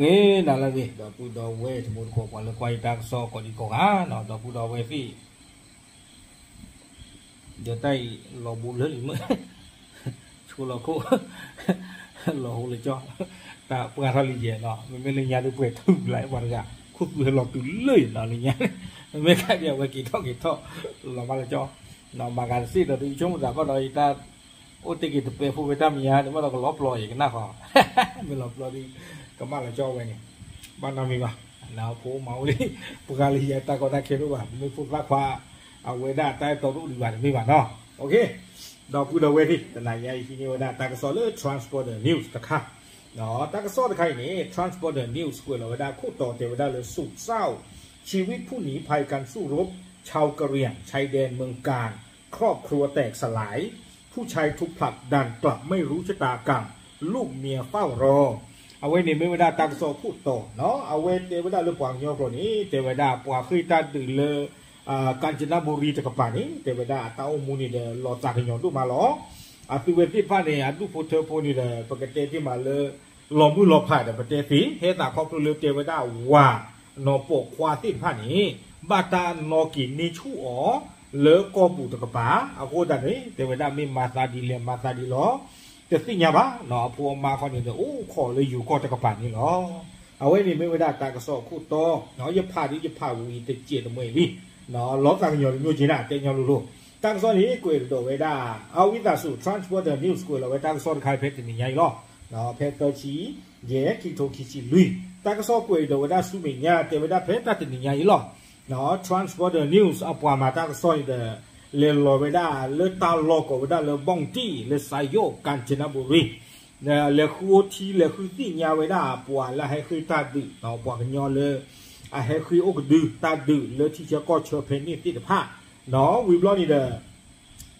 ဂ့ၤနၤလၢအဂ့ၤ ဒီပုၢ်ဒီဝဲၢ်တံၤသကိး ပှၤလၢကွၢ်ယတၢ်ကစီၣ်ကိးဒံကိးဂၤနီၤ ဒီပုၢ်ဒီဝဲၢ်သ့ၣ် ဒီးတၢ်အံၤလီၤဘိလၢလံမ့ၢ် ဆိလီၤခိၣ် လီၤဟိလၢကၠီ တၢ်ပှၢ်ထီၣ်လံယဲနီၤ မ့မ့ၢ်လၢညါဒုးပှဲၤထူၣ်လၢပှၤတဂၤ ခိၣ်သူဟဲလီၤတုၤလၢယနီၤလၢညါ မ့မ့ၢ်ခါဒံးအဝဲက့ၤထီၣ်က့ၤထီၣ် လီၤမၢ်လၢကၠီ နီၤ မၤကၤတစ့ၣ်ဒီးဒုးဆိကမိၣ်သးဘၣ်ဒီးယတၢ် အိၣ်တ့ၢ်က့ၤတပဲဖိဝဲတၢ်မံၤညါ နမ့ၢ်လီၤကလီပျီယကနၣ်ဃီ မ့ၢ်လီၤပျီဒုး ကမၣ်လီၤကၠီဝဲန့ၣ် ဘၣ်နီတမံၤဘၣ် နဖိမၤအိၣ်လံ ပှၤလၢယတၢ်ကီတၢ်ခဲတအိၣ်ဘၣ် မ့ၢ်ဖိသၣ်ခွါ အဝဲဒၣ်တၢ်အဲၣ်တီတအိၣ်ဒံးဘၣ်တမ့ၢ်ဘၣ်နီၤ ဒီပုၢ်ဒီဝဲၢ်သ့ၣ် တနၤညါအံၤဟံးန့ၢ်ဝဲဒၣ်တၢ်ကစီၣ်လၢ Transporter News တခါ တၢ်ကစီၣ်တခါအံၤန့ၣ် Transporter News ကွဲးလီၤဝဲဒၣ်ခိၣ်တီတဲဝဲဒၣ်လၢ ဆုတ်စောင့်ชีวิตผู้หนีภัยการสู้รบ ชาวกะเหรี่ยงชายแดนเมืองกาญ ครอบครัวแตกสลาย ผู้ชายถูกผลักดันกลับไม่รู้ชะตากรรม ลูกเมียเฝ้ารอ အဝဲန့ၣ်မ့ၢ်ဝဲဒၣ်တၢ်ကစီၣ်ခိၣ်တီနီၤ အဝဲတဲဝဲဒၣ်လၢပှၤကညီကျိာ်န့ၣ် တဲဝဲဒၣ်ပှၤဃ့ၢ်တၢ်ဒုးလၢ ကၣ်စနဘူရံတကပၤန့ၣ် တဲဝဲဒၣ်အတၢ်အိၣ်မူန့ၣ်ဒီးလီၤသးကညီၤဒိၣ်မးလီၤ. အသုဝဲသ့ၣ်တဖၣ်န့ၣ် အဒူၣ်ဖိထၢဖိန့ၣ်ဒီး ပကတဲသ့မးလၢ လီၤမုၢ်လီၤဖးဒီးပတဲသ့ ဟဲသးခီဖျိလၢတဲဝဲဒၣ်ဝၤ နီၢ်ပိာ်ခွါသ့ၣ်တဖၣ်န့ၣ် ဘၣ်တၢ်နီၣ်က့ၤန့ၢ်ဆူၣ်အီၤ လၢကီၢ်ပူၤတကပၤ အဃိသတးန့ၣ် တဲဝဲဒၣ်မ့ၢ်မၤသးဒ်လဲၣ်မၤသးဒ်လဲၣ် တသ့ၣ်ညါဘၣ်နီၤ အဖိအမါခီန့ၣ်ဒီး အိၣ်ခိးလၢယိၤကီၢ်တကပၤန့ၣ်လီၤ. အဝဲန့ၣ်မ့ၢ်ဝဲဒၣ်တၢ်ကစီၣ်အခိၣ်တီ ယဖးဒ်ယဖးဝံၤတစဲးတမှဲလံ လီၤသးကညီၤတမျိုးက့ၤနၤ တဲညီလိၤလိၤ တၢ်ကစီၣ်န့ၣ် ကွဲးကဒီးဝဲဒၣ် အဝံသးစူၤ Transporter News ကွဲးလီၤဝဲတၢ်ကစီၣ်တခါဖဲတနံၤညါအံၤလီၤ. ဖဲသၢဆံ ယဲၢ် ခံကထိခံဆံလွံၢ် တၢ်ကစီၣ်ကွဲးကဒီးဝဲဒၣ်ဆူမဲာ်ညါ တဲဝဲဒၣ်ဖဲတၢ်တနံၤညါအံၤလီၤ. Transporter News အပှၤမၤတၢ်ကစီၣ်န့ၣ်ဒီး လဲၤလီၤဝဲဒၣ်လၢတၢ်လီၢ်ကိးဝဲဒၣ်လၢ ဘီၣ်တံၣ် လၢစါယိၣ် ကၣ်စနဘူရံ လဲၤဃုအိၣ်ထံ လဲၤဃုသ့ၣ်ညါဝဲဒၣ်ပှၤလၢအဟဲဃ့ၢ်တၢ်ဒုး ပှၤကညီလၢ အဟဲဃ့ၢ်အိၣ်ကဒုတၢ်ဒုးလၢထံဆၢကီၢ်ဆၢဖဲန့ၣ်သ့ၣ်တဖၣ် ဝံၤဘျီန့ၣ်ဒီး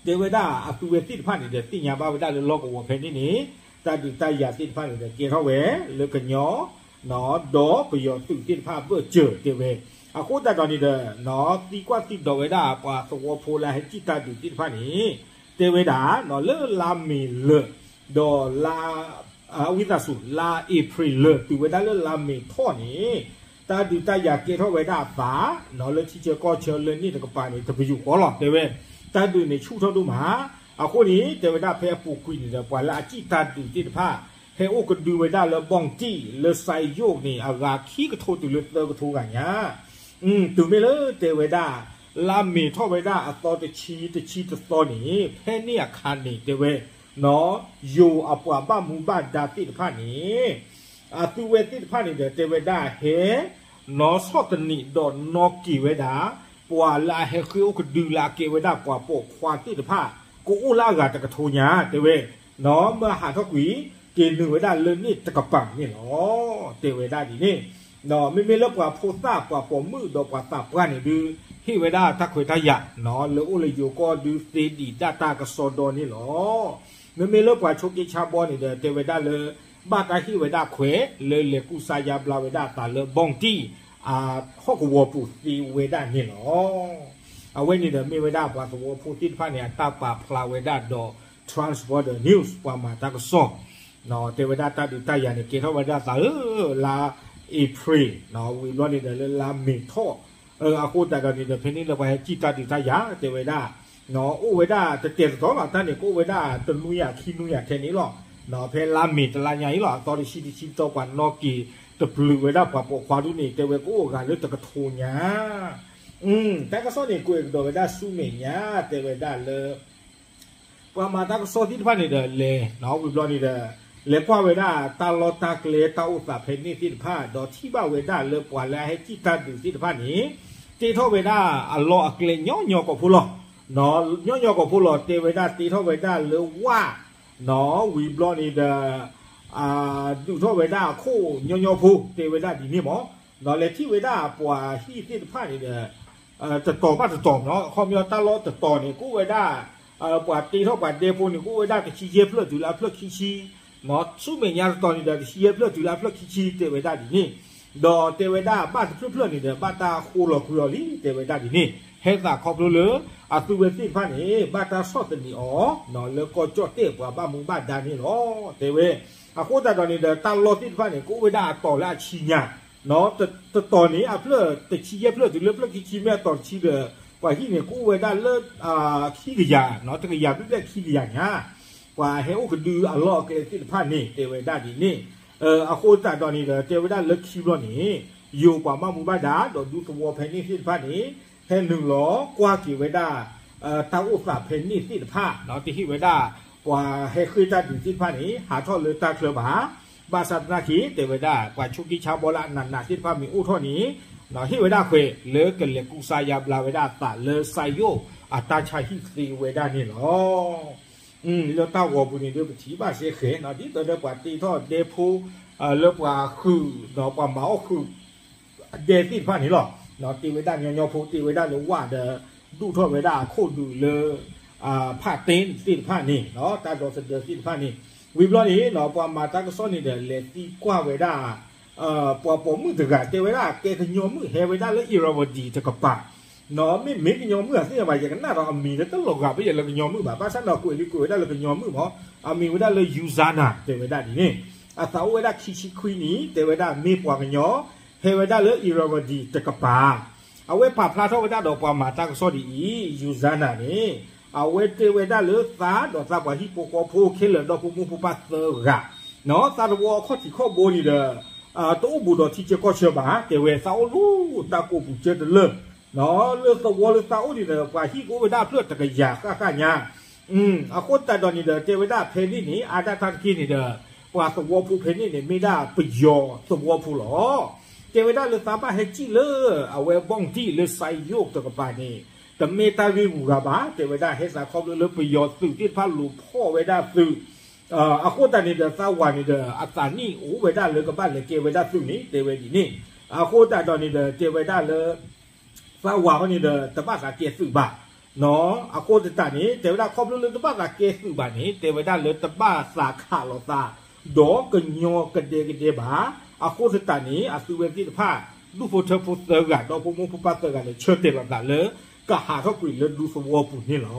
တဲဝဲဒၣ်အသုဝဲသ့ၣ်တဖၣ်န့ၣ်ဒီး သ့ၣ်ညါဘၣ်ဝဲဒၣ်လၢလီၢ်ကဝီၤဖဲန့ၣ်န့ၣ် တၢ်ဒုးတၢ်ယၤသ့ၣ်တဖၣ်န့ၣ်ဒီး ကဲထီၣ်ဝဲလၢကညီ ဒီးပယီၤသုးသ့ၣ်တဖၣ်အဘၢၣ်စၢၤတဲဝဲ အဃိသတးဒီးန့ၣ်ဒီး သံကွၢ်သံဒိးဝဲဒၣ်ပှၤသဝီဖိလၢအဟဲကံၣ်တၢ်ဒုးသ့ၣ်တဖၣ်န့ၣ် တဲဝဲဒၣ် လၢလါမ့ၤလၢာ် ဒီးလါ အဝံသးစူၤ လါအ့ဖြ့ၣ်လၢာ် တုၤဝဲဒၣ်လၢလါမ့ၤထီၣ်န့ၣ် တၢ်ဒုးတၢ်ယၤကဲထီၣ်ဝဲဒၣ်အသး လၢထံဆၢကီၢ်ဆၢလၢန့ၣ်တကပၤန့ၣ် တပယူာ်ဃီလီၤ တဲဝဲ တၢ်ဒုးန့ၣ်ဆူၣ်ထီၣ်ဒိၣ်မး အဃိန့ၣ် တဲဝဲဒၣ်ဖဲအပူၤကွံာ်န့ၣ်ဒီး ပှၤလၢအကံၣ်တၢ်ဒုးသ့ၣ်တဖၣ် ဟဲအိၣ်ကဒုဝဲဒၣ်လၢဘီၣ်တံၣ် လၢစါယိၣ်န့ၣ် အဂၤခံကထိတုၤလၢသၢကထိဂၤညါ တုၤမ့ၢ်လၢတဲဝဲဒၣ် လါမ့ၤထီၣ်ဝဲဒၣ်အသီတဆံ တဆံတသီန့ၣ် ဖဲန့ၣ်အခါန့ၣ် တဲဝဲ ယိၤအပှၤဘၣ်မူဘၣ်ဒါသ့ၣ်တဖၣ်န့ၣ် အသုဝဲသ့ၣ်တဖၣ်န့ၣ်ဒီး တဲဝဲဒၣ်ဟဲ နီၢ်ဆီၣ်သနံးဒီးနီၢ်က့ၤဝဲဒၣ် ပှၤလၢအဟဲဃ့ၢ်အိၣ်ကဒုလၢအကဲဝဲဒၣ်ပှၤပိာ်ခွါသ့ၣ်တဖၣ် ကအိၣ်လၢအဂၤတကထိညါ တဲဝဲ နီၢ်မၢဟးထီၣ်ကွံာ် က့ၤနုာ်ဝဲဒၣ်လၢန့ၣ်တကပၤန့ၣ်လီၤ တဲဝဲဒၣ်ဒ်န့ၣ် မ့မ့ၢ်လၢပှၤဖိသၣ်ပှၤပိာ်မုၣ်ဒီးပှၤသးပှၢ်န့ၣ်ဒုး ဟ့ၣ်ဝဲဒၣ်တၢ်ခွဲးတၢ်ယာ် လၢအိၣ်လၢယိၤကီၢ်ဒုးသ့ဒံးဒၣ်တၢ်ကစီဒီန့ၣ်လီၤ. မ့မ့ၢ်လၢပှၤဆိးက့ဆါဘီန့ၣ်ဒီး တဲဝဲဒၣ်လၢ ဘၣ်တၢ်ဟ့ၣ်ဝဲဒၣ်ခွဲး လၢလဲၤကူစါယါဘျါဝဲဒၣ်အသးလၢဘီၣ်တံၣ် အဟီၣ်ကဝီၤပူၤသ့ဝဲဒၣ်န့ၣ်လီၤ. အဝဲန့ၣ်ဒီးမ့ၢ်ဝဲဒၣ်ပှၤသဝီဖိသ့ၣ်တဖၣ်န့ၣ် အတၢ်ပာ်ဖျါဝဲဒၣ်ဒီး Transporter News ပှၤမၤတၢ်ကစီၣ် တဲဝဲဒၣ်တၢ်ဒုးတၢ်ယၤန့ၣ် ကဲထီၣ်ဝဲဒၣ်သးလၢ လါအ့ဖြ့ၣ် ဝံၤဘျီန့ၣ်ဒီးလၢလါမ့ၤထီၣ် အဃိသတးဒီးန့ၣ်ဒီး ဖဲန့ၣ်လၢပှၤဟဲကံၣ်တၢ်ဒုးတၢ်ယၤ တဲဝဲဒၣ် အိၣ်ဝဲဒၣ်တတဲာ်တတီၤဘၣ် တၢ်န့ၣ်ကအိၣ်ဝဲဒၣ်တနွံယၤခံနွံယၤထဲန့ၣ်လီၤ. ဖဲလါမ့ၤတလါညါအံၤလီၤ အသီတဆံတဆံတသီ ပှၤနီၣ်က့ၤတပျုာ်ဝဲဒၣ်ပှၤပိာ်ခွါဒ်န့ၣ် တဲဝဲကအိၣ်အဂၤလၢတကထိညါ တၢ်ကစီၣ်န့ၣ် ကွဲးကဒီးဝဲဒၣ်ဆူမဲာ်ညါ တဲဝဲဒၣ်လၢ ပှၤမၤတၢ်ကစီၣ်သ့ၣ်တဖၣ်န့ၣ်ဒီးလဲၤ ဝံၤဘျီန့ၣ်ဒီး လဲၤကွၢ်ဝဲဒၣ်တၢ်လီၢ်တၢ်ကျဲတၢ်အိၣ်သးဖဲန့ၣ်သ့ၣ်တဖၣ် ဒီးထံၣ်ဘၣ်ဝဲဒၣ်လၢပှၤလၢအဟဲကံၣ်တၢ်ဒုးသ့ၣ်တဖၣ်န့ၣ် တ့ထီၣ်ဝဲဒၣ်အလီၢ်အကျဲညီညီကိာ်ဖိလီၤ. ညီညီကိာ်ဖိလီၤ တဲဝဲဒၣ်တ့ထီၣ်ဝဲဒၣ်လၢဝၣ် ဝံၤဘျီန့ၣ်ဒီး ဒုးထီၣ်ဝဲဒၣ်အခိၣ်ညီညီဖိ တဲဝဲဒၣ်ဒ်န့ၣ်မး ဒီးလဲၤထံၣ်ဝဲဒၣ်ပှၤဟံၣ်သ့ၣ်တဖၣ်န့ၣ်ဒီး တတီၤဘၣ်တတီၤနီၤ အခီပညီတၢ်လီၢ်တတီၤန့ၣ် ကအိၣ်ဝဲဒၣ် ပှၤတ့ထီၣ်ပှၤဒဲဖိန့ၣ် ကအိၣ်ဝဲဒၣ်တဆံယဲၢ်ဖျၢၣ်တုၤလၢအဖျၢၣ်ခံဆံ ဆူမဲာ်ညါတတီၤန့ၣ်ဒီး တဆံယဲၢ်ဖျၢၣ်တုၤလၢအဖျၢၣ်ခံဆံ တဲဝဲဒၣ်ဒ်န့ၣ် ဒီးတဲဝဲဒၣ်ဘၣ်တဖျၢၣ်ဖျၢၣ်န့ၣ်ဒီး ဘၣ်တၢ်ဃိလီၤကွံာ်အီၤလံ တဲဝဲဒၣ်ဒ်န့ၣ် ဟဲသးခီဖျိလၢ အသုဝဲသ့ၣ်တဖၣ်န့ၣ် ဘၣ်တၢ်ဆီၣ်သနံးအီၤ လၢကီၢ်ကၠီၣ်တဲၣ်ပှၤဘၣ်မူဘၣ်ဒါန့ၣ်လီၤ တဲဝဲ အဃိသတးဒီးန့ၣ်ဒီး တၢ်လီၢ်သ့ၣ်တဖၣ်န့ၣ် ကအိၣ်ဝဲဒၣ်အတီၤလၢအဆံညါ, တတီၤန့ၣ် အဖျၢၣ်တဆံယဲၢ်ဖျၢၣ်တုၤလၢဖျၢၣ်ခံဆံမ့ၢ်အတီၤတဆံဒီး ပှၤဟံၣ်န့ၣ် ကအိၣ်ဝဲဒၣ်လၢ ခံကယၤ, တကယၤဘျဲၣ်ဘျဲၣ်ခံကယၤညါ, ပှၤဟဲအိၣ်ကဒုအလီၢ်အကျဲသ့ၣ်တဖၣ်န့ၣ် တဲဝဲဒၣ်ဒ်န့ၣ်. အဃိသတးဒီးန့ၣ်ဒီး တဲဝဲဒၣ်လၢခံဘျီန့ၣ် ယိၤပှၤဘၣ်မူဘၣ်ဒါ ဒီးဒူသဝီဖဲန့ၣ်သ့ၣ်တဖၣ်န့ၣ် ဟဲနုာ်လီၤကွၢ်က့ၤဝဲဒၣ် တၢ်အိၣ်သးဖဲန့ၣ်သ့ၣ်တဖၣ်, တဟ့ၣ်ဝဲဒၣ် ပှၤဟဲဃ့ၢ်တၢ်ဒုးသ့ၣ်တဖၣ်န့ၣ် ဟးထီၣ်လၢတၢ်ချၢဘၣ်. ဘၣ်ဆၣ်သနာ်က့ တဲဝဲဒၣ် ပှၤဆိက့ဆါဘီလၢအနးနးသ့ၣ်တဖၣ်မ့ၢ်အိၣ်ထီၣ်န့ၣ် ဟ့ၣ်ဝဲဒၣ်ခွဲးလၢကလဲၤကူစါယါဘျါဝဲဒၣ်အသးလၢ စၢ်ယိၣ်အတၢ်ဆါဟံၣ်သ့ဝဲဒၣ်န့ၣ်လီၤ. လၢတၢ်ဂီၤပူၤန့ၣ်ဒီး ပထံၣ်ဘၣ်စ့ၢ်ကီး ဒ်သိးဒီးပှၤတ့ထီၣ်ဒဲဖိ လၢပှၤဃုာ်ဒီးပှၤမၤအီၣ်ဃုာ် ဒဲသ့ၣ်တဖၣ်န့ၣ်လီၤ. တ့ဝဲဒၣ်ညီညီဖိ တ့ဝဲဒၣ်လၢဝၣ်ဒီး ဒူၣ်ထီၣ်ဝဲဒၣ်အခိၣ်ဒုးလၢ ဖးတ့သ့ၣ်တဖၣ်န့ၣ် တၢ်ဒီသဒၢသ့ၣ်တဖၣ်န့ၣ် ဝံၤဘျီန့ၣ် ပှၤမၤတၢ်ကစီၣ်န့ၣ်ဒီး လဲၤသံကွၢ်ဝဲဒၣ် ပှၤပိာ်မုၣ်တဂၤ တဲဝဲဒၣ်ကဲကညီမုၣ်ဟဲဝဲဒၣ်လၢ Irrawaddy တကပၤ, မ့မ့ၢ်ကညီမုၣ်အသ့ၣ်ညါဘၣ် ယကနၣ်ဒီးအမံၤလၢတလီၤဂာ်ဖဲယဲလၢကညီမုၣ်ဘၣ်, ဘၣ်ဆၣ်ဒီးကွဲးလံကွဲးဝဲဒၣ်လၢကညီမုၣ်မး, အမံၤဝဲဒၣ်လၢ Yuzana တဲဝဲဒၣ်ဒ်န့ၣ်, အသးအိၣ်ဝဲဒၣ်ခံဆံခွံနံၣ် တဲဝဲဒၣ်မ့ၢ်ပှၤကညီ ဟဲဝဲဒၣ်လၢ Irrawaddy တကပၤ, အဝဲပာ်ဖျါထီၣ်ဝဲဒၣ်ဒီးပှၤမၤတၢ်ကစီၣ်ဒ်အံၤ Yuzana န့ၣ် အဝဲတဲဝဲဒၣ်လၢသးဒီးသးပှၤဟံၣ်ဖိဃီဖိခဲလၢာ်ဒီဖိမိၢ်ဖိပၢ်သၢဂၤ သးသဝီအခီၣ်ထံးခီၣ်ဘိန့ၣ်ဒီး တအိၣ်ဘူးဒီးထံဆၢကီၢ်ဆၢဘၣ်, တဲဝဲသးအိၣ်လၢတၢ်ကိးပူၤကၢတလၢာ်, လၢသဝီလၢသးအိၣ်န့ၣ်ဒီး ပှၤဟံၣ်ကအိၣ်ဝဲဒၣ်အဖျၢၣ်တကယၤဃၣ်ဃၣ်ညါ, အဃိသတးဒီးန့ၣ်ဒီး တဲဝဲဒၣ်ဖဲန့ၣ်န့ၣ် အါဒၣ်တၢ်တက့ၢ်န့ၣ်ဒီး ပှၤသဝီဖိဖဲန့ၣ်န့ၣ် မ့ၢ်ဒၣ်ပယီၤသဝီဖိလီၤ. တဲဝဲဒၣ်လၢသးဘၣ်ဟဲစံၣ်လၢ အဝဲဘီၣ်တံၢ်လၢ စၢ်ယိၣ်တကပၤန့ၣ် တမ့ၢ်တၢ်ဂ့ၢ်ဂူၤဂၤဘၣ်, တဲဝဲဒၣ်ဟဲသးခီဖျိလၢပယီၤသုးသ့ၣ်တဖၣ်လူၤဖီၣ်ဝဲဒၣ်သုး အဃိသတးန့ၣ်ဒီး သးဝၤန့ၣ်ဒီး အသးနံၣ်အိၣ်ဝဲဒၣ်လၢကဘၣ်လဲၤကဲဝဲဒၣ်သုးန့ၣ် တဲဝဲဒ်န့ၣ်, အဃိသတးဒီးန့ၣ်ဒီး တဲဝဲဒၣ်လၢ သးဝၤဃီန့ၣ်ဒီး တဘၣ်သးကဲသုးဘၣ်, အဃိသတးန့ၣ် တဲဝဲဒၣ်ခီဖျိလၢတဘၣ်သးကဲသုးဘၣ်န့ၣ် တဲဝဲဒၣ်လၢတဘၣ်သးခးလိာ်သး ဒီးကညီကဒဲကဒဲဘၣ်, အဃိသတးန့ၣ် အသုဝဲသ့ၣ်တဖၣ် ဒူၣ်ဖိထၢဖိသၢဂၤ ဒီဖိမိၢ်ဖိပၢ်သၢဂၤန့ၣ် ဆၢတဲာ်လီၤသးလၢ ကဟးထီၣ်ကွံာ်လၢဒူသဝီပူၤန့ၣ်လီ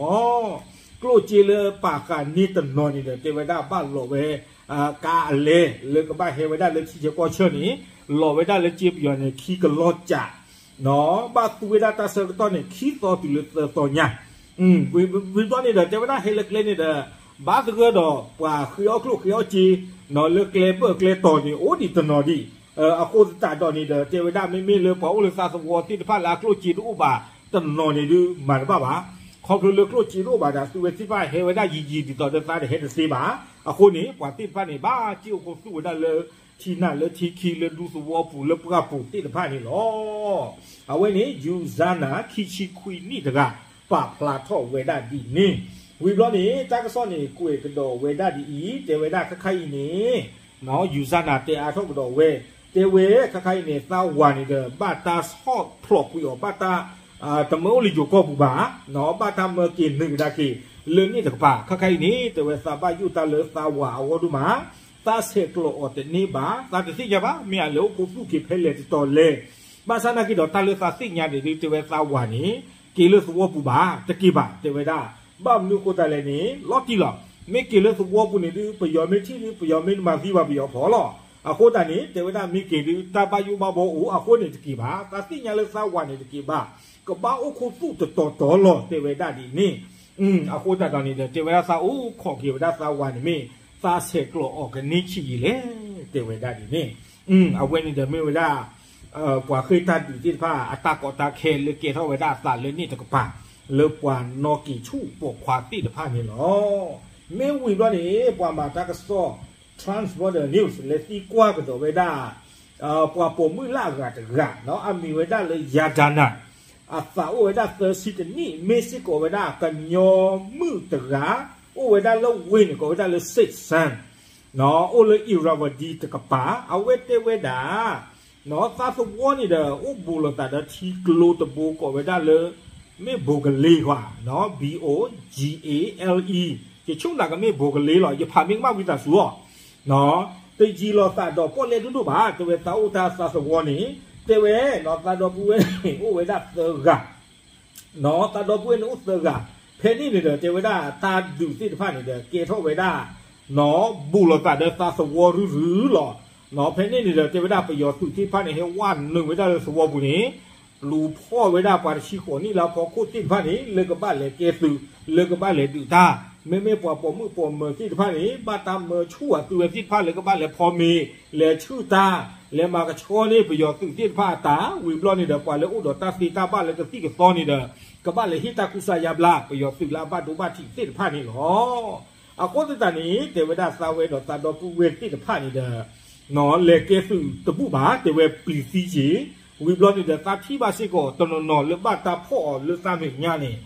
ၤ. ကျိၣ်စ့လၢပာ်ဃာ်န့ၢ်တနီၤန့ၣ်ဒီး တဲဝဲဒၣ်ဘၣ်လီၤဝဲ ကါအလဲ လၢကဘၣ်ဟဲဝဲဒၣ်လၢထံဆၢကီၢ်ဆၢန့ၣ် လီၤဝဲဒၣ်လၢစ့ပယီၤန့ၣ် ခံကလီၢ်ကၠး, ဘၣ်သူဝဲဒၣ်တၢ်ဆၢကတီၢ်န့ၣ် ခံသီတုၤလၢသၢသီညါ, ဝံၤဘျီန့ၣ်ဒီး တဲဝဲဒၣ်ဟဲလၢကျဲန့ၣ်ဒီး ဘၣ်သဂၢၢ်ဒီးပှၤဃ့အီၣ်ကျိၣ်ဃ့အီၣ်စ့ လၢကျဲဘၢၣ်ကျဲတီၤန့ၣ် အိၣ်ဒံးတနီၤဒံး, အဃိသတးဒီးန့ၣ်ဒီး တဲဝဲဒၣ်မ့မ့ၢ်လၢပှၤအိၣ်လၢသးသဝီသ့ၣ်တဖၣ်လၢအကျိၣ်စ့တအိၣ်ဘၣ်တနီၤန့ၣ်ဒုး မၤတဘၣ်ဘၣ်, ခီဖျိလၢကျိၣ်စ့တအိၣ်ဘၣ်ဒီး သုဝဲသ့ၣ်တဖၣ်ဟဲဝဲဒၣ်ယံာ်ယံာ်ဒ်သိးဒီးသးတဟဲတသ့ဘၣ်, အဃိန့ၣ် ပှၤသ့ၣ်တဖၣ်န့ၣ် ဘၣ်စ့ၢ်အိၣ်ခူသူၣ်ဝဲဒၣ်လၢ ထံနၢ်လၢထံခံလၢဒူသဝီပူၤလၢပှၢ်ပူၤသ့ၣ်တဖၣ်န့ၣ်လီၤ. အဝဲန့ၣ် ယူၤစါနၤ ခံဆံခွံနံၣ်တဂၤ ပာ်ဖျါထီၣ်ဝဲဒၣ်ဒ်န့ၣ်, ဝံၤဘျီန့ၣ် တၢ်ကစီၣ်န့ၣ် ကွဲးကဒီးဝဲဒၣ်ဒ်အံၤ တဲဝဲဒၣ်ခါခါအံၤန့ၣ် ယူၤစါနၤတဲအါထီၣ်ကဒီးဝဲ, တဲဝဲခါခါအံၤန့ၣ် သးဝၤန့ၣ်ဒီး ဘၣ်တၢ်ဆီၣ်ဖျိးကွံာ်အီၤ ဘၣ်တၢ် တမၢအိၣ်လၢယိၤကီၢ်ပူၤဘၣ်, ဘၣ်တၢ်မၢက့ၤနုာ်ကဒါက့ၤ လၢန့ၣ်တကပၤ ခါခါအံၤန့ၣ် တဲဝဲသးဘၣ်ယိၣ်တၢ်လၢသးဝၤအဂီၢ်ဒိၣ်မး, သးဆဲးကျိးအီၤတန့ၢ်ဘၣ်, သးတသ့ၣ်ညါဘၣ် မ့ၢ်အလဲၤအိၣ်ခူသူၣ်က့ၤဖဲလဲၣ်တတီၤလဲၣ်, ဘၣ်ဆၣ်နာ်က့ဒီးတၢ်လၢသးသ့ၣ်ညါန့ၣ်ဒုး တဲဝဲသးဝၤန့ၣ် က့ၤလၢသဝီပူၤဘၣ် တက့ၤဘၣ် တဲဝဲဒၣ်, ဘၣ်မနုၤအဃိသတးလဲၣ်န့ၣ် လီၤတံၢ်လီၤ, မ့ၢ်က့ၤလၢသဝီပူၤန့ၣ်ဒုး ပယီၤမ့ၢ်ထံၣ်ဒုး ပယီၤမ့ၢ်တမၤသံဘၣ်ပယီၤဖီလီၤ, အဃိသတးန့ၣ် တဲဝဲဒၣ်မ့ၢ်က့ၤဒုး တၢ်ဘၣ်ယိၣ်ဘၣ်ဘီအိၣ် အဃိန့ၣ်တက့ၤဘၣ်, သးသ့ၣ်ညါလၢသးဝၤန့ၣ်တက့ၤဘၣ်, ကဘၣ်အိၣ်ခူသူၣ်တတီၤတီၤလီၤ တဲဝဲဒၣ်ဒ်န့ၣ်, အဃိသတးဒီးန့ၣ်ဒီး တဲဝဲဒၣ်သးအိၣ်ခိးက့ၤဝဲဒၣ်သးဝၤန့ၣ်မ့ၢ် သးဆဲးကျိးအီၤကန့ၢ်ဆံးယံာ်လဲၣ် တဲဝဲဒၣ်ဒ်န့ၣ်, အဝဲန့ၣ်ဒီးမ့ၢ်ဝဲဒၣ် ပှၤဃ့ၢ်တၢ်ဒုးသ့ၣ်တဖၣ် အတၢ်ကီတၢ်ခဲလၢကဲထီၣ်ဝဲဒၣ်အသးလၢန့ၣ်တကပၤ လၢပှၤနီၣ်က့ၤဆူၣ်ပိာ်ခွါသ့ၣ်တဖၣ်န့ၣ်လီၤ. မ့ၢ်ဝံၤဘျီန့ၣ် ပှၤမၤတၢ်ကစီၣ် Trans Border News လဲၤသံကွၢ်ကဒီးဝဲဒၣ် ပှၤပိာ်မုၣ်လၢအဂၤတဂၤ အမံၤဝဲဒၣ်လၢ ယၤဒၤနၤ အသးအိၣ်ဝဲဒၣ်သၢဆံတနံၣ် မ့ၢ်စ့ၢ်ကီးဝဲဒၣ်ကညီမုၣ်တဂၤ အိၣ်ဝဲဒၣ်လၢဝ့ၢ်န့ၣ် ကိးဝဲဒၣ်လၢ Sixth Sun အိၣ်လၢ Irrawaddy တကပၤ အဝဲတဲဝဲဒၣ် သးသဝီန့ၣ်ဒီး အိၣ်ဘူးလိာ်သးဒီးထံကျိတဘိကိးဝဲဒၣ်လၢ မ့ၢ်ဘိကလ့ဧါ, B O G A L E, ယဆိကမိၣ်ကမ့ၢ်ဘိကလ့လီၤ, ယဖးမ့ၢ်ကမၣ်ဝံသးစူၤအီၤ, တယံၤလိာ်သးဒီးပီၣ်လဲၣ်ဒိၣ်ဒိၣ်ဘၣ်, တဲဝဲသးအိၣ်တၢ်သးသဝီန့ၣ်, တဲဝဲ သးဒီပုၢ်ဝဲၢ်န့ၣ် အိၣ်ဝဲဒၣ်သၢဂၤ သးဒီပုၢ်ဝဲၢ်န့ၣ်အိၣ်သၢဂၤ, ဖဲန့ၣ်န့ၣ်ဒီး တဲဝဲဒၣ်တၢ်ဒုးသ့ၣ်တဖၣ်န့ၣ်ဒီး ကဲထီၣ်ဝဲဒၣ် နီၣ် ဘူးလိာ်သးဒီးသးသဝီရုၢ်ရုၢ်လီၤ. နီၣ် ဖဲန့ၣ်န့ၣ်ဒီး တဲဝဲဒၣ်ပယီၤသုးသ့ၣ်တဖၣ်န့ၣ် ဟဲဝဲနုာ်ဝဲဒၣ်လၢသဝီပူၤန့ၣ် လူၤဖီၣ်ဝဲဒၣ်ပှၤတဆံဃိးနံၣ်လၢအဖီခိၣ်သ့ၣ်တဖၣ်န့ၣ် လၢကဘၣ်လဲၤကဲသုး လၢကဘၣ်လဲၤဒုးတၢ်, မ့မ့ၢ်ပှၤပိာ်မုၣ်ပိာ်မၢၤသ့ၣ်တဖၣ်န့ၣ် ဘၣ်တၢ်မၢဆူၣ်အသုဝဲသ့ၣ်တဖၣ်လၢကဘၣ်လဲၤဖီမ့ၤ လဲၤဆူၣ်တၢ် လဲၤမၤကဆှီန့ၢ်ပယီၤသုးသ့ၣ်တဖၣ်အတၢ်, ဝံၤဘျီန့ၣ်ဒီး ပှၤလၢအိၣ်ဒီးတၢ်သ့တၢ်ဘၣ်လၢကသံၣ်ကသီန့ၣ်ဒီး ကဘၣ်လဲၤဟ့ၣ်တၢ်ကူစါယါဘျါ ပယီၤသုးလၢအဘၣ်ဒိဘၣ်ထံးသ့ၣ်တဖၣ်န့ၣ်လီၤ. အဃိသတးန့ၣ် တဲဝဲဒၣ်သးဝဲဒီးသးဒီပုၢ်ဝဲၢ်သ့ၣ်တဖၣ်န့ၣ်ဒီး နီၣ် လဲၤကဲသုးတဘူၣ်ဘၣ် တဲဝဲပျံၤသံက့ၤ, ဝံၤဘျီန့ၣ်ဒီး သးထံၣ်ဘၣ်စ့ၢ်ကီး တနီၤနီၤလၢဘၣ်တၢ်ဖီၣ်အီၤလၢသးမဲာ်ညါန့ၣ်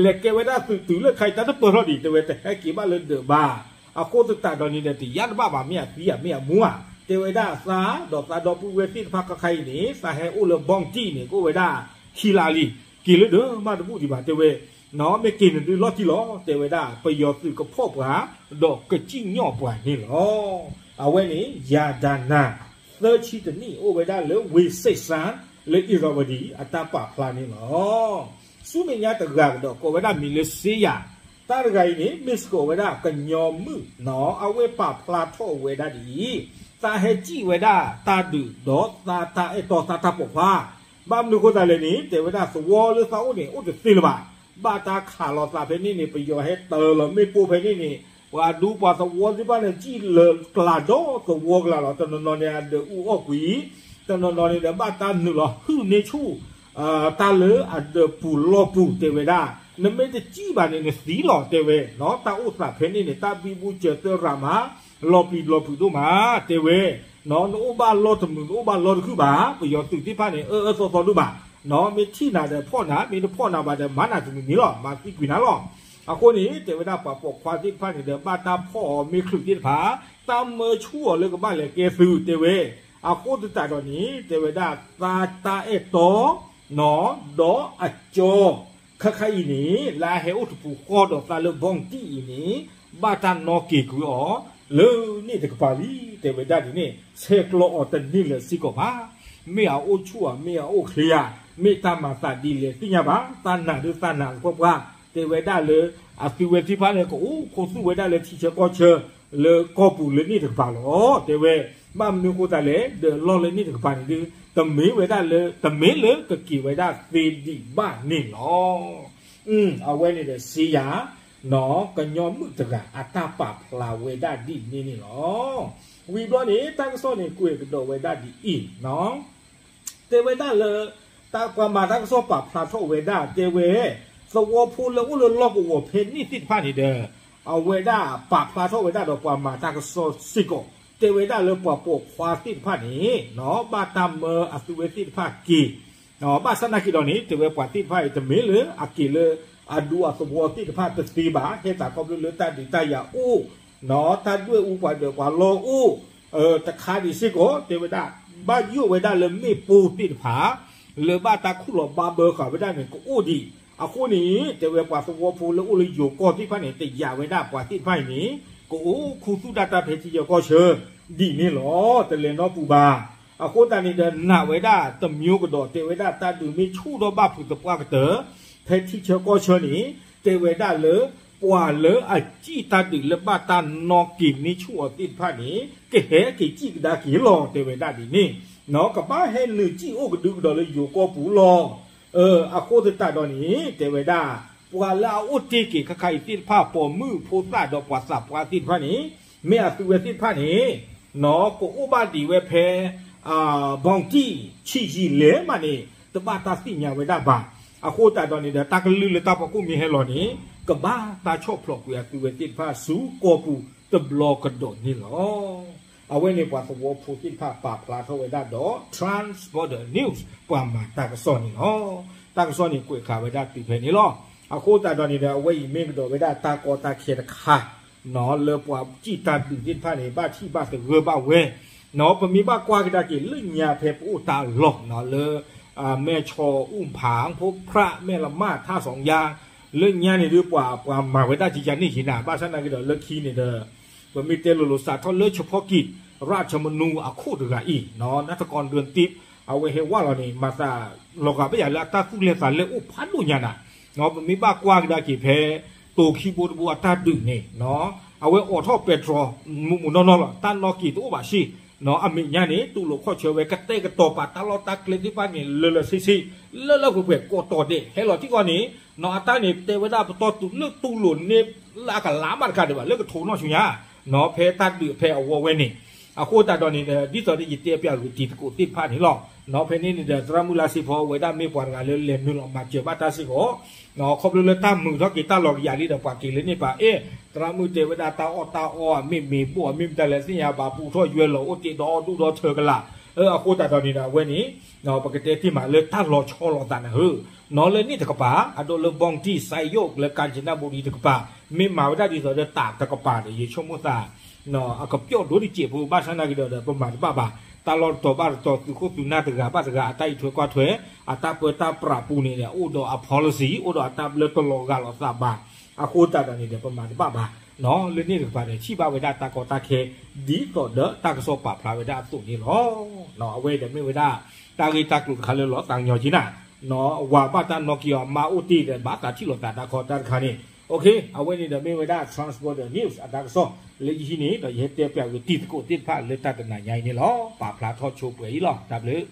လဲၤကဲဝဲဒၣ်သုးတုၤလၢခါအံၤ တၢ်တပၢၢ်ထီၣ်ဒံး တဲဝဲတဟဲက့ၤဘၣ်လၢဒၢးဘၣ်. အဃိသတးဒီးန့ၣ်ဒီး တယါတဘၣ်ဘၣ် မ့ၢ်အသံဧါ မ့ၢ်အမူဧါ, တဲဝဲဒၣ်သးဒီးသးဒီပုၢ်ဝဲၢ်သ့ၣ်တဖၣ်ခဲခါအံၤန့ၣ် သးဟဲအိၣ်လၢဘီၣ်တံၢ်န့ၣ် ကအိၣ်ဝဲဒၣ်ခံလါလံ, က့ၤလၢဒၢးမးတဘူၣ်ဒံးဘၣ် တဲဝဲ နီၣ် မ့ၢ်က့ၤန့ၣ်ဒုးလီၢ်တံၢ်လီၤ တဲဝဲဒၣ် ပယီၤသုးကဖီၣ်ပှၤ ဒီးကစံၣ်ညီၣ်ပှၤန့ၣ်လီၤ. အဝဲန့ၣ် ယၤဒၤနၤ သၢဆံတနံၣ် အိၣ်ဝဲဒၣ်လၢဝ့ၢ်စဲးစၣ် လၢအ့ၣ်ရဝတံၤ အတၢ်ပာ်ဖျါန့ၣ်လီၤ. ဆူမဲာ်ညါတဂၤကဒီး ကိးဝဲဒၣ်မံၤလၢစ့ယၤ, တၢ်တဂၤအံၤန့ၣ် မ့ၢ်စ့ၢ်ကီးဝဲဒၣ်ကညီမုၣ်နီၣ် အဝဲပာ်ဖျါထီၣ်ဝဲဒၣ်ဒ်အံၤ, သးဟဲစံၣ်ဝဲဒၣ်တၢ်ဒုးဒီးသးတၢ်အဲၣ်တီသးတၢ်ပိာ်ခွါ ဘၣ်မနုၤအဃိသတးလဲၣ်န့ၣ် တဲဝဲဒၣ်သဝီလၢသးအိၣ်န့ၣ် အိၣ်တသ့လၢၤဘၣ်. ဘၣ်တၢ်ခးလီၤသးဖဲန့ၣ်န့ၣ် ပယီၤဟဲတၢၤလီၤမ့ၣ်ပိၢ်ဖဲန့ၣ်န့ၣ် ပှၤဒူပှၤသဝီသ့ၣ်တဖၣ်န့ၣ် စံၣ်လၢကျးဒီးသဝီကျါလီၤ. တနီၤနီၤန့ၣ် အဒၢးအူအီၣ်ကွံာ်, တနီၤနီၤန့ၣ်ဒီး ဘၣ်တၢ်နုာ်လီၤဟုၣ်န့ၢ်ဆူၣ် တၢ်လၢအဒၢးပူၤလီၢ်ပူၤ တဲဝဲဒၣ်, နမ့ၢ်တစံၣ်ဘၣ်န့ၣ် နသံလီၤ တဲဝဲ, နီၣ် တၢ်အိၣ်သးဖဲန့ၣ်န့ၣ် တၢ်ဘံဘူစၢၤသၢရၤမး လီၤပျံၤလီၤဖုးဒိၣ်မး တဲဝဲ, နီၣ် နအိၣ်ဘၣ်လီၢ်တမုာ် နအိၣ်ဘၣ်လီၢ်တခုၣ်ဘၣ်, ပယီၤသုးသ့ၣ်တဖၣ်န့ၣ် အၢအၢသီသီဒိၣ်ဘၣ်, နီၣ် မ့ၢ်ထံၣ်နၤဒီးဖီၣ်နၤ, မ့ၢ်တဖီၣ်နၤဘၣ်ဒီး မၤနၤတမံၤမံၤလီၤ, မၤသံကွံာ်နၤလီၤ. အဃိန့ၣ် တဲဝဲဒၣ်ပှၤပိာ်ခွါသ့ၣ်တဖၣ်န့ၣ်ဒီး ဘၣ်တၢ်ဖီၣ်အီၤမ့ၢ်ချုးသ့ၣ်တဖၣ်, တၢ်မၢဆူၣ်အီၤလၢကဘၣ်လဲၤကဲသုး တဲဝဲ, အဃိသတးဒီးန့ၣ် တဲဝဲဒၣ်သးတၢ်အဲၣ်တီ နီၣ် ဒီးအကၠီ ခဲခါအံၤန့ၣ် လၢအဟဲအိၣ်တပူၤဃီဒီးသးလၢဘီၣ်တံၢ်အံၤန့ၣ် ဘၣ်တၢ်နီၣ်က့ၤကွံာ်အီၤ လၢန့ၣ်တကပၤလံ တဲဝဲဒၣ်ဒ်န့ၣ် ဆဲးကျိးအီၤတန့ၢ်လၢၤစ့ၢ်ကီးဘၣ်. မ့ၢ်အအိၣ်ဆူၣ်ဧါ မ့ၢ်အအိၣ်ချ့ဧါ, မ့ၢ်တၢ်မၤသးဒ်လဲၣ်သ့ၣ်ညါဘၣ်, တၢ်နာ်ဒုးသးနာ်သပှၢ်ပှၢ်, တဲဝဲဒၣ်လၢ အသုဝဲသ့ၣ်တဖၣ်န့ၣ် ကအိၣ်ခူသူၣ်ဝဲဒၣ်လၢထံဆၢကီၢ်ဆၢ လၢကီၢ်ပူၤလၢန့ၣ်တကပၤလီၤ တဲဝဲ, ဘၣ်မနုၤအဃိသတးလဲၣ် ဒီးလီၢ်လၢန့ၣ်တကပၤန့ၣ်ဒုး တမ့ၢ်ဝဲဒၣ်လၢ တမ့ၢ်လၢကက့ၤဝဲဒၣ်သ့ဒံးဘၣ်န့ၣ်လီၤ. အဝဲန့ၣ်ဒီးစ့ယၤ နီၣ် ကညီမုၣ်တဂၤအတၢ်ပာ်ဖျါဝဲဒၣ်ဒ်န့ၣ်န့ၣ်လီၤ. ဝံၤဘျီန့ၣ် တၢ်ကစီၣ်န့ၣ် ကွဲးကဒီးဝဲဒၣ်ဒ်အံၤ, တဲဝဲဒၣ်လၢ တၢ်ပှၤမၤတၢ်ကစီၣ်ပာ်ဖျါထီၣ်ဝဲဒၣ် တဲဝဲ သဝီဖိလၢအိၣ်လၢလီၢ်ကဝီၤဖဲန့ၣ်သ့ၣ်တဖၣ်န့ၣ်ဒီး အဝဲဒၣ်ပာ်ဖျါထီၣ်ဝဲဒၣ်ဒီးပှၤမၤတၢ်ကစီၣ်စ့ၢ်ကီး တဲဝဲဒၣ်လၢပှၤပိာ်ခွါသ့ၣ်တဖၣ်န့ၣ် ဘၣ်တၢ်မၢအသုဝဲသ့ၣ်တဖၣ်က့ၤ ဘၣ်ဆၣ်နာ်က့ၤဒီးန့ၣ် တဲဝဲပှၤသ့ၣ်တဖၣ်အံၤ တမ့ၢ်လၢအက့ၤလၢအဒူအသဝီသ့ၣ်တဖၣ်တသ့ဘၣ်, ဟဲသးခီဖျိလၢတၢ်ဒုးတၢ်ယၤအိၣ်, တၢ်ဒွဲၣ်အူပှၤဒၢးပှၤလီၢ်အိၣ်, တခါဒံးစ့ၢ်ကီး တဲဝဲဒၣ် ဘၣ်ယိၣ်ဝဲဒၣ်လၢမ့ၣ်ပိၢ်သ့ၣ်တဖၣ် လၢဘၣ်တၢ်ခူၣ်လီၤဘၣ်ဘၢဃာ်ဝဲဒၣ်န့ၣ် ကအိၣ်ဒံး, အဃိန့ၣ် တဲဝဲပှၤသဝီဖိလၢအိၣ်လၢယိၤကီၢ်သ့ၣ်တဖၣ်န့ၣ် တယာ်ဝဲဒၣ်ပှၤသ့ၣ်တဖၣ်အံၤန့ၣ် ကအိၣ်ခူသူၣ်ဒၣ်တၢ်ဖဲထံဆၢကီၢ်ဆၢ ဒ်န့ၣ်လီၤ, တလဲၤနီတပူၤဘၣ်. အဃိသတးန့ၣ်ဒီးနာ်ဝဲဒၣ်တမံၤကဒီး တဲဝဲဒၣ်တၢ်ဒုးမ့ၢ်ဆူၣ်ထီၣ်ဘၣ်ဖုးသပှၢ်ကတၢၢ် ဖဲထံဆၢကီၢ်ဆၢန့ၣ် တဲဝဲဒၣ်လၢ ပှၤလၢအစံၣ်တၢ်ဒုးလၢဘၣ်တၢ်နီၣ်က့ၤန့ၢ်ဆူၣ်အီၤသ့ၣ်တဖၣ်န့ၣ် ကဟဲက့ၤစံၣ်ကဒါက့ၤလီၤ တဲဝဲဒၣ်ဒ်န့ၣ်, ကဘၣ်ဟဲနုာ်စံၣ်အိၣ်ကဒုကဒီးလၢယိၤကီၢ်ပူၤလီၤ. အဃိသတးဒီးန့ၣ် တဲဝဲဒၣ် ပှၤလၢအအိၣ်တ့ၢ်က့ၤခဲခါအံၤသ့ၣ်တဖၣ် ပိာ်မုၣ်ဖိသၣ်ဒီးပှၤသးပှၢ်သ့ၣ်တဖၣ်န့ၣ် မ့ၢ်အသုဝဲသ့ၣ်တဖၣ်န့ၣ် ကအိၣ်ဘၣ်ဒံးဝဲဖဲ ဘီၣ်တံၢ်ဆံးယံာ်လဲၣ်မးန့ၣ် တဘၣ်တၢ်သ့ၣ်ညါဝဲဒၣ်ဘၣ်. အဃိသတးဒီးန့ၣ်ဒီး တၢ်ကလုၢ်လၢတၢ်ဖီခိၣ်မ့ၢ်ဟဲလီၤန့ၣ် ကဘၣ်တၢ်ဆီၣ်ဖျိးကွံာ်အသုဝဲသ့ၣ်တဖၣ်ဆူကီၢ်ပူၤတဘျီကဒီးန့ၣ်လီၤ. အဝဲန့ၣ်ပှၤသဝီဖိသ့ၣ်တဖၣ်ပာ်ဖျါထီၣ်ဝဲဒၣ်ဒီး Transborder News ပှၤမၤတၢ်ကစီၣ်န့ၣ်လီၤ. တၢ်ကစီၣ်န့ၣ်ကွဲးဃာ်ဝဲဒၣ်တုၤဖဲန့ၣ်လီၤ. အဃိသတးဒီးန့ၣ်ဒီး အဝဲအံၤမ့ၢ်ကဒီးဝဲဒၣ်တၢ်ကီတၢ်ခဲတခါ လၢပှၤစံၣ်တၢ်ဒုးသ့ၣ်တဖၣ်န့ၣ် ဘၣ်ထံၣ်ဘၣ်သဂၢၢ်ဘၣ်ဝဲ, ပမ့ၢ်ဘၣ်ကွၢ်ကဒါက့ၤလၢညါဖဲပအိၣ်တၢ်လီၢ် လၢ မဲၢ်ဆီးအူၣ်ဖး ဖိဖြး မဲၢ်လမၢ် ထါစီၤယါ လၢညါန့ၣ်ဒုး ပှၤ ပှၤမၤဝဲဒၣ်ကယၤန့ၣ်ယံၤနၤ ဘၣ်ဆၣ်နာ်က့ၤဒီးလၢခံန့ၣ်ဒီး ပမ့ၢ်တဲလိၤလိၤစးထီၣ်လၢ เฉพาะกิจ ရၣ်ၡမနူ အခိၣ်တဂၤအံၤ နၢ်တကီၢ်ဒွဲၣ်တံး အဝဲဟဲဝဲလီၤန့ၣ် မၤသးလီၤဂာ်ဘၣ်ယၤလၢအတၢ်သူၣ်လဲၢ်သးလဲၢ်အိၣ်ဖးဒိၣ်ညါနၤ, ပမ့ၢ်ဘၣ်ကွၢ်ကဒါက့ၤဖဲ တိၤခံဘိတဘိအတၢ်ဒုးန့ၣ် အဝဲအိးထီၣ်ပဲတြီ မုာ်မုာ်နီၢ်နီၢ်လီၤ. တၢ်နီၣ်က့ၤတအိၣ်ဘၣ်စ့ၢ်, အမဲာ်ညါန့ၣ် တူၢ်လိာ်ခီၣ်ဆၢဝဲ ကတဲာ်ကတီၤပာ်တၢ်လီၢ်တၢ်ကျဲသ့ၣ်တဖၣ်န့ၣ် လၢလၢဆ့ဆ့, လၢလၢပှဲၤပှဲၤ ကိးတီၤဒဲး ဟဲလီၤထံကီၢ်န့ၣ်, အတၢ်န့ၣ်တဲဝဲဒၣ်ပတီၢ်တုၤလၢတူၢ်လိာ်န့ၢ်လၢအကလးမးတခါဒံးဘၣ် လၢကထိးနီၣ်ဆူညါ, ဖဲတၢ်ဒုးဖဲအဝီဝဲန့ၣ်, အဃိသတးဒီးန့ၣ်ဒီး ဒ်သိးဒီးယတဲပျးဂုာ်တံၤသကိးသ့ၣ်တဖၣ်န့ၣ်လီၤ. ဖဲန့ၣ်န့ၣ်ဒီး သရၣ်မုၣ်လါစ့ဖီဝဲဒၣ်မ့ၢ်ပှၤတဂၤလၢလဲၤနုာ်လီၤမၤစၢၤဘၣ်တၢ်စ့ၢ်ကီး, ခီဖျိလၢတၢ်မုာ်ထီၣ်က့ၤတၢ်လီၤကယၤလံဒီး ပှၤက့ၤလၢန့ၣ်ပာ်အဲၣ်, သရၣ်မုၣ်တဲဝဲဒၣ်တၢ်အီၣ်တၢ်အီအမ့ၢ်မ့ၢ်ဘိၣ်အမ့ၢ်မတၤလဲၣ်သ့ၣ်ညါဘၣ် ပူထီၣ်ယွဲလီၤအိၣ်တ့ၢ်ဒီးအီၣ်ဒူၣ်ဒီးထၢကလာ်, အဃိသတးဒီးန့ၣ်ဒီး အဝဲန့ၣ် ပကတဲတ့ၢ်မးလၢတၢ်လီၤဆီလိာ်သးနၢ်ဟၢ, နီၢ်လၢန့ၣ်တကပၤ အဒိလၢ ဘီၣ်တံၢ် စဲယိၣ် လၢကၣ်စနဘူရံတကပၤ, မ့ၢ်မၤဝဲဒၣ်ဒ်သိးဒီးတးတကပၤဒီး ယဆိကမိၣ်သး အကပျီၣ်ဒိတစဲးဖိဘၣ်ဆၣ်နာ်က့ၤဒီး ပမၤတဘၣ်ဘၣ်, တၢ်လီၢ်တတီၤဘၣ်တတီၤ သုးခိၣ်သုးနၢ်တဂၤဘၣ်တဂၤ အတၢ်အံးထွဲကွၢ်ထွဲ, အတၢ်ပၢတၢ်ပြးပူၤန့ၣ် အိၣ်ဒီးအ policy အိၣ်ဒီးအတၢ်ဘျၢတလီၤဂာ်လိာ်သးဘၣ်, အဃိသတးဒီးန့ၣ်ဒီး ပမၤတဘၣ်ဘၣ်, လၢန့ၣ်တကပၤဒီး ထံၣ်ဘၣ်ဝဲဒၣ်တၢ်ကီတၢ်ခဲ ဒ်သိးဒီးတၢ်ကစီၣ်ပာ်ဖျါဝဲဒၣ်အသိးန့ၣ်လီၤ. အဝဲဒီးမ့ၢ်ဝဲဒၣ် တၢ်ဂ့ၢ်တၢ်ကျိၤတခါလၢလီၤသးကညီၤက့ၤနၤ, ဝၤဘၣ်တၢ်နီၣ်က့ၤအီၤ မါအိၣ်တ့ၢ်ဒီး ဘၣ်သးထံၣ်လိာ်သးတၢ်ကီတၢ်ခဲတခါန့ၣ်, အဝဲန့ၣ်ဒီးမ့ၢ်ဝဲဒၣ် Transborder News အတၢ်ကစီၣ်လၢယဟံးန့ၣ်ဒီး ယဟဲတဲပျးဝဲတံၤသကိးသ့ၣ်တဖၣ်လၢတၢ်တနၤညါအံၤန့ၣ်လီၤ. ပာ်ဖျါထီၣ်ဆိပှဲၤအံၤလီၤ. တၢ်ဘျုး